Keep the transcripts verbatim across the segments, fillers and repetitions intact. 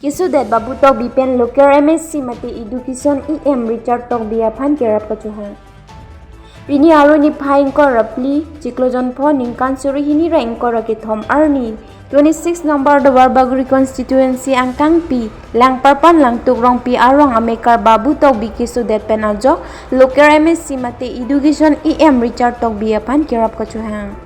Kesodet Babu Tokbi pen Local M A C mate Education E M Richard Tokbi aphan kerap kachohang. Pini Aru niphai ingkoi ra phli, chiklo jonpho, ningkan suri hini ra ingkoi ra kethom arni, twenty-six number Duarbagori constituency angkangpi Langparpan Langtuk Rongpi arong amekar Babu Tokbi kesodet pen ajok Local M A C mate Education E M Richard Tokbi aphan kerap kachohang.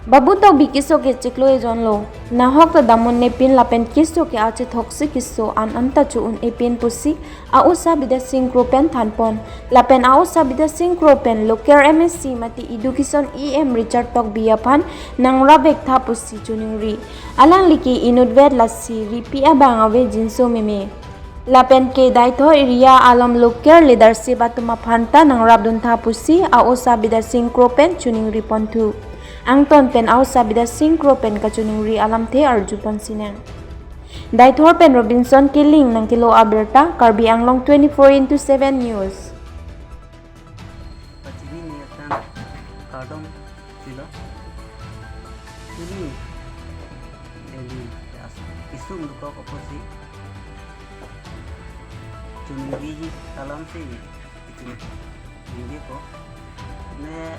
Babu Tokbi keso ke chiklo ejon lo. Nahok ta damun nepin lapen keso ke achethok si keso an anta chu un-epin pusi a-osa Bidya Sing Kro pen thanpon. Lapen a-osa Bidya Sing Kro pen Local M A C mate Education E M Richard Tokbi aphan nangrap vektha pusi choningri. Alangli ke inutvet lasi ripi abang ave jinso meme. Lapen ke Deithor area along local leadership atum aphan ta nangrapduntha pusi a-osa Bidya Sing Kro pen choningri ponthu. Angton pen a-osa Bidya Sing Kro pen kachoningri alamthe arjupon sinang. Deithor pen Robinson Killing nangkelo abirta, Karbi Anglong twenty-four into seven News. Pachini ni akan kardom silo. Ini Delhi, ya, isum dukok apotsi. Chuningri alam si, chuningri ko. Ne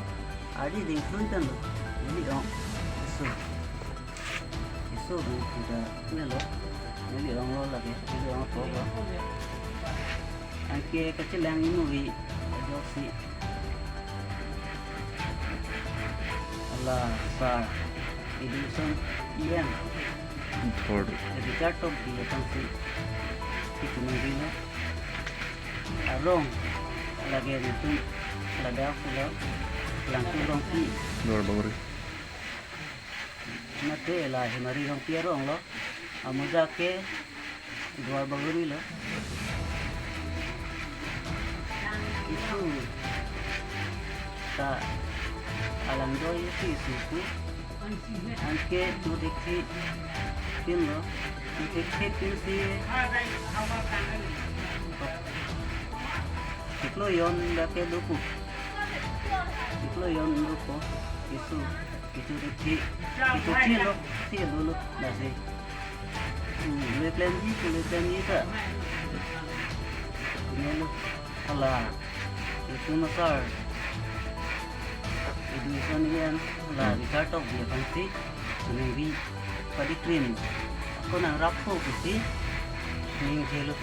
adi ding fluid kan lo. Ini dong isum. Iso bu sudah ini lo. Ini orang lo lagi. Ini orang apa apa. Anke kachelang imu wi ajoksi. Ala sar. Education E M. Third. Richard Tokbi aphansi. Kitu manggi lo. Arong. Lagi nitum. Ladak pulo. Langtuk Rongpi. Duarbagori. Mate la Hemari Rongpi arong lo. Amoja ke Duarbagori lo. Isu ta alang doi isu isu ku. Anke tu dikti pin lo. Tu dikti pin si. Chiklo jon dak ke doku. Chiklo jon doku. Isu. Kitu de thi, kitu thi lo, thi lo lo, lasi. Hmm, le plan ji, le plan ji ta. Ini lo, hala, itu masar. Education E M, hala, Richard Tokbi aphansi, chuningri, padi krim. Ako nangrap ko pusi, ning thelo.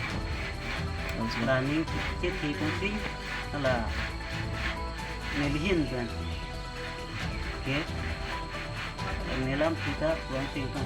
Hala, ning chet thi pusi, hala, nelihin kan. Oke. Nelam kita buang tingkang.